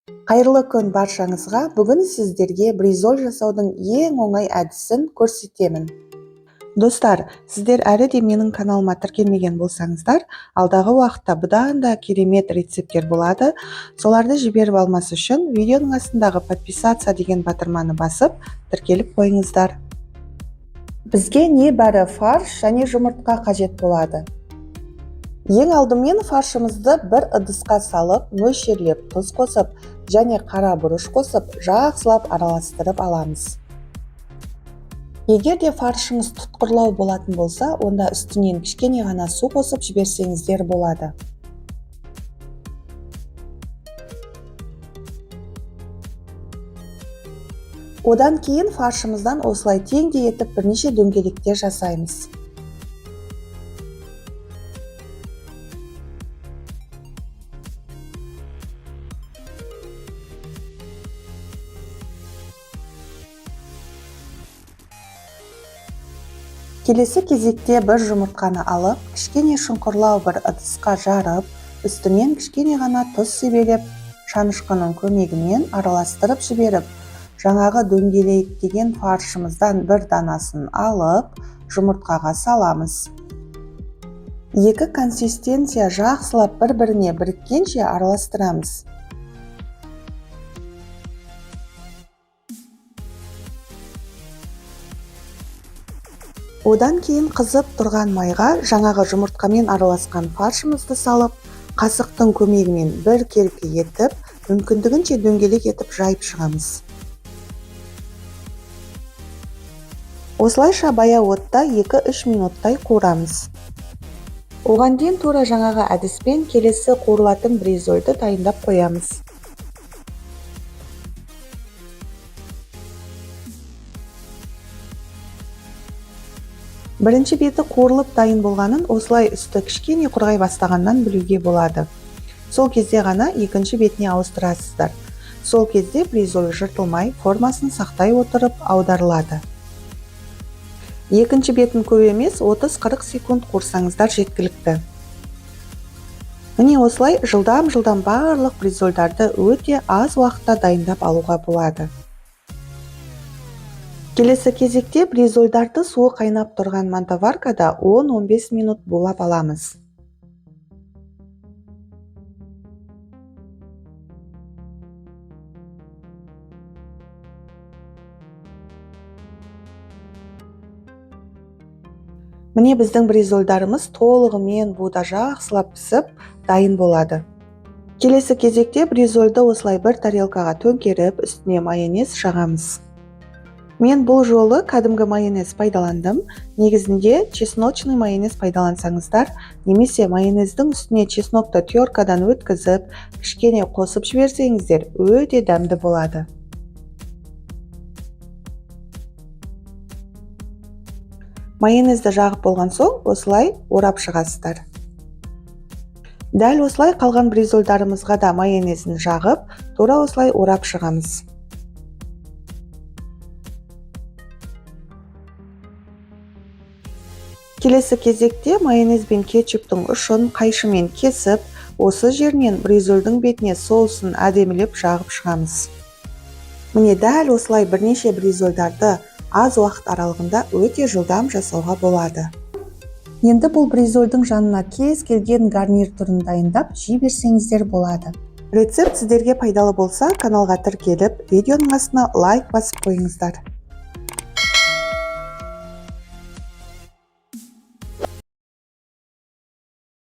Қайырлы күн баршаңызға! Бүгін сіздерге бризоль жасаудың ең оңай әдісін көрсетемін. Достар, сіздер әлі де менің каналыма тіркелмеген болсаңыздар, алдағы уақытта бұдан да керемет рецепттер болады. Соларды жіберіп алмас үшін видеоның астындағы подписаться деген батырманы басып, тіркеліп қойыңыздар. Бізге небәрі фарш және жұмыртқа қажет болады. Ең алдымен фаршымызды бір ыдысқа салып, мөлшерлеп тұз қосып және қара бұрыш қосып, жақсылап араластырып аламыз. Егер де фаршыңыз тұтқырлау болатын болса, онда үстінен кішкене ғана су қосып жіберсеңіздер болады. Одан кейін фаршымыздан осылай теңдей етіп бірнеше дөңгелектер жасаймыз. Келесі кезекте бір жұмыртқаны алып, кішкене шұңқырлау бір ыдысқа жарып, үстінен кішкене ғана тұз себелеп, шанышқының көмегімен араластырып жіберіп, жаңағы дөңгелектеген фаршымыздан бір данасын алып, жұмыртқаға саламыз. Екі консистенция жақсылап бір-біріне біріккенше араластырамыз. Одан кейін қызып тұрған майға жаңағы жұмыртқамен араласқан фаршымызды салып, қасықтың көмегімен біркелкі етіп, мүмкіндігінше дөңгелек етіп жайып шығамыз. Осылайша баяу отта 2-3 минуттай қуырамыз. Оған дейін тура жаңағы әдіспен келесі қуырылатын бризольді дайындап қоямыз. Бірінші беті қуырылып дайын болғанын осылай үсті кішкене құрғай бастағаннан білуге болады. Сол кезде ғана екінші бетіне ауыстырасыздар. Сол кезде бризоль жыртылмай, формасын сақтай отырып аударылады. Екінші бетін көп емес, 30-40 секунд қуырсаңыздар жеткілікті. Міне осылай жылдам-жылдам барлық бризольдарды өте аз уақытта дайындап алуға болады. Келесі кезекте бризольдарды суы қайнап тұрған мантоваркада 10-15 минут булап аламыз. Міне біздің бризольдарымыз толығымен буда жақсылап пісіп, дайын болады. Келесі кезекте бризольді осылай бір тарелкаға төңкеріп, үстіне майонез жағамыз. Мен бұл жолы кәдімгі майонез пайдаландым. Негізінде чесночный майонез пайдалансаңыздар, немесе майонездің үстіне чеснокты теркадан өткізіп, кішкене қосып жіберсеңіздер, өте дәмді болады. Майонезді жағып болған соң, осылай орап шығасыздар. Дәл осылай қалған бризольдарымызға да майонезін жағып, тура осылай орап шығамыз. Келесі кезекте майонез бен кетчуптың ұшын қайшымен кесіп, осы жерінен бризольдің бетіне соусын әдемілеп жағып шығамыз. Міне дәл осылай бірнеше бризольдарды аз уақыт аралығында өте жылдам жасауға болады. Енді бұл бризольдің жанына кез келген гарнир түрін дайындап жей берсеңіздер болады. Рецепт сіздерге пайдалы болса, каналға тіркеліп, видеоның астына лайк басып қойыңыздар.